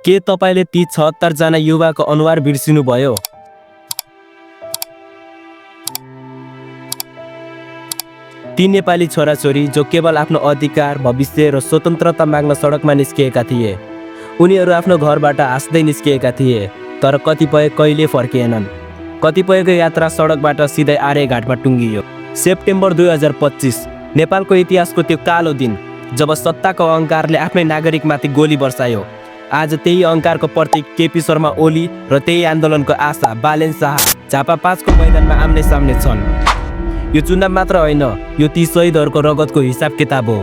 के तपाईले ती 76 जना युवाको अनुहार बिर्सिनुभयो? ती नेपाली छोराछोरी जो केवल आफ्नो अधिकार, भविष्य र स्वतन्त्रता माग्न सडकमा निस्किएका थिए। उनीहरू आफ्नो घरबाट हाँस्दै निस्किएका थिए, तर कतिपय कहिले फर्किएनन्। कतिपयको यात्रा सडकबाट सिधै आर्य घाटमा टुङ्गियो। सेप्टेम्बर 2025 नेपालको इतिहासको त्यो कालो दिन जब सत्ताको अहङ्कारले आफ्नै नागरिकमाथि गोली बर्सायो। आज त्यही अहङ्कारको प्रतीक केपी शर्मा ओली र त्यही आन्दोलनको आशा बालेन शाह झापा 5 को मैदानमा आम्ने सामने छन्। यो चुनाव मात्र होइन, यो ती शहीदहरूको रगतको हिसाब किताब हो।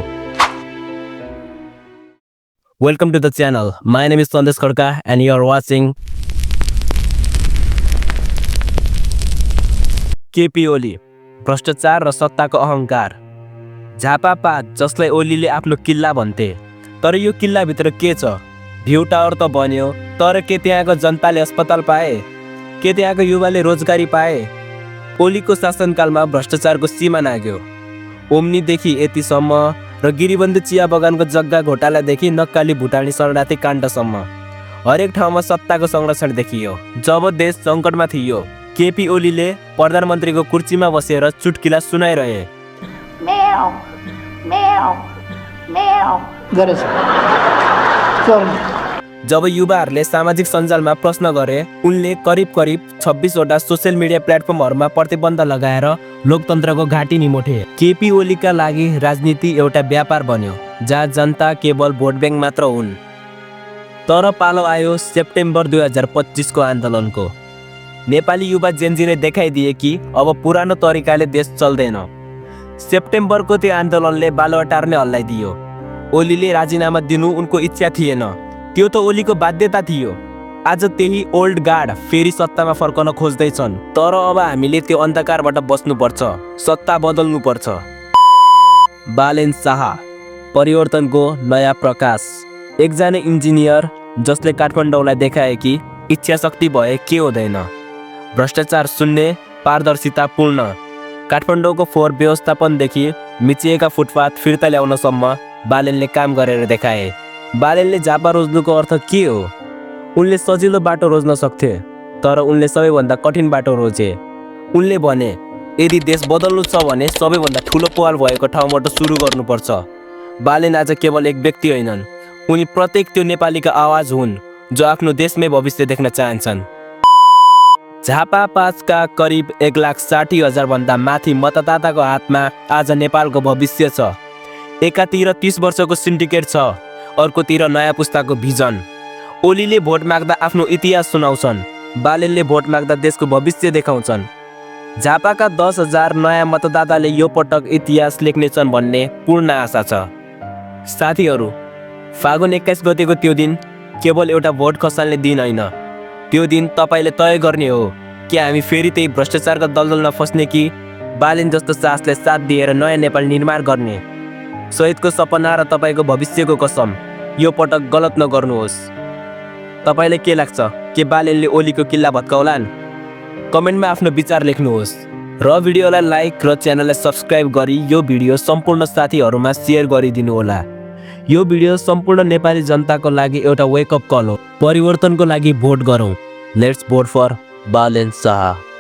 Welcome to the channel. My name is Sandesh Khadka and you are watching KP Oli, भ्रष्टाचार र सत्ताको अहङ्कार। झापा 5 जसलाई ओलीले आफ्नो किल्ला भन्थे, तर यो किल्लाभित्र के छ? भ्यू टावर त बन्यो, तर के त्यहाँको जनताले अस्पताल पाए? के त्यहाँको युवाले रोजगारी पाए? ओलीको शासनकालमा भ्रष्टाचारको सीमा नाग्यो। ओम्नीदेखि यतिसम्म र गिरिबन्धु चिया बगानको जग्गा घोटालादेखि नक्काली भुटानी शरणार्थी काण्डसम्म हरेक ठाउँमा सत्ताको संरक्षण देखियो। जब देश सङ्कटमा थियो, केपी ओलीले प्रधानमन्त्रीको कुर्सीमा बसेर चुटकिला सुनाइरहे। जब युवाहरूले सामाजिक सञ्जालमा प्रश्न गरे, उनले करिब 26 वटा सोसियल मिडिया प्लेटफर्महरूमा प्रतिबन्ध लगाएर लोकतन्त्रको घाँटी निमोठे। केपी ओलीका लागि राजनीति एउटा व्यापार बन्यो, जहाँ जनता केवल भोट ब्याङ्क मात्र हुन्। तर पालो आयो सेप्टेम्बर 2025 को आन्दोलनको। नेपाली युवा जेनजीले देखाइदिए कि अब पुरानो तरिकाले देश चल्दैन। सेप्टेम्बरको त्यो आन्दोलनले बालुवाटार नै हल्लाइदियो। ओलीले राजीनामा दिनु उनको इच्छा थिएन, त्यो त ओलीको बाध्यता थियो। आज त्यही ओल्ड गार्ड फेरि सत्तामा फर्कन खोज्दैछन्, तर अब हामीले त्यो अन्धकारबाट बस्नुपर्छ, सत्ता बदल्नुपर्छ। बालेन शाह, परिवर्तनको नयाँ प्रकाश। एकजना इन्जिनियर जसले काठमाडौँलाई देखाए कि इच्छा शक्ति भए के हुँदैन। भ्रष्टाचार शून्य, पारदर्शिता पूर्ण। काठमाडौँको फोहोर व्यवस्थापनदेखि मिचिएका फुटपाथ फिर्ता ल्याउनसम्म बालेनले काम गरेर देखाए। बालेनले झापा रोज्नुको अर्थ के हो? उनले सजिलो बाटो रोज्न सक्थे, तर उनले सबैभन्दा कठिन बाटो रोजे। उनले भने, यदि देश बदल्नु छ भने सबैभन्दा ठुलो पहल भएको ठाउँबाट सुरु गर्नुपर्छ। बालेन आज केवल एक व्यक्ति होइनन्, उनी प्रत्येक त्यो नेपालीका आवाज हुन् जो आफ्नो देशमै भविष्य देख्न चाहन्छन्। झापा 5 का करिब 1,60,000 भन्दा माथि मतदाताको हातमा आज नेपालको भविष्य छ। एकातिर 30 वर्षको सिन्डिकेट छ, अर्कोतिर नयाँ पुस्ताको भिजन। ओलीले भोट माग्दा आफ्नो इतिहास सुनाउँछन्, बालेनले भोट माग्दा देशको भविष्य देखाउँछन्। झापाका 10,000 नयाँ मतदाताले यो पटक इतिहास लेख्नेछन् भन्ने पूर्ण आशा छ। साथीहरू, फागुन 21 गतेको त्यो दिन केवल एउटा भोट खसाल्ने दिन होइन, त्यो दिन तपाईँले तय गर्ने हो कि हामी फेरि त्यही भ्रष्टाचारका दलदलमा फस्ने कि बालेन जस्तो साहसले साथ दिएर नयाँ नेपाल निर्माण गर्ने। शहीदको सपना र तपाईँको भविष्यको कसम, यो पटक गलत नगर्नुहोस्। तपाईँलाई के लाग्छ, के बालेनले ओलीको किल्ला भत्काउलान्? कमेन्टमा आफ्नो विचार लेख्नुहोस् र भिडियोलाई लाइक र च्यानललाई सब्स्क्राइब गरी यो भिडियो सम्पूर्ण साथीहरूमा सेयर गरिदिनु होला। यो भिडियो सम्पूर्ण नेपाली जनताको लागि एउटा वेकअप कल हो। परिवर्तनको लागि भोट गरौँ। Let's vote for Balen Shah.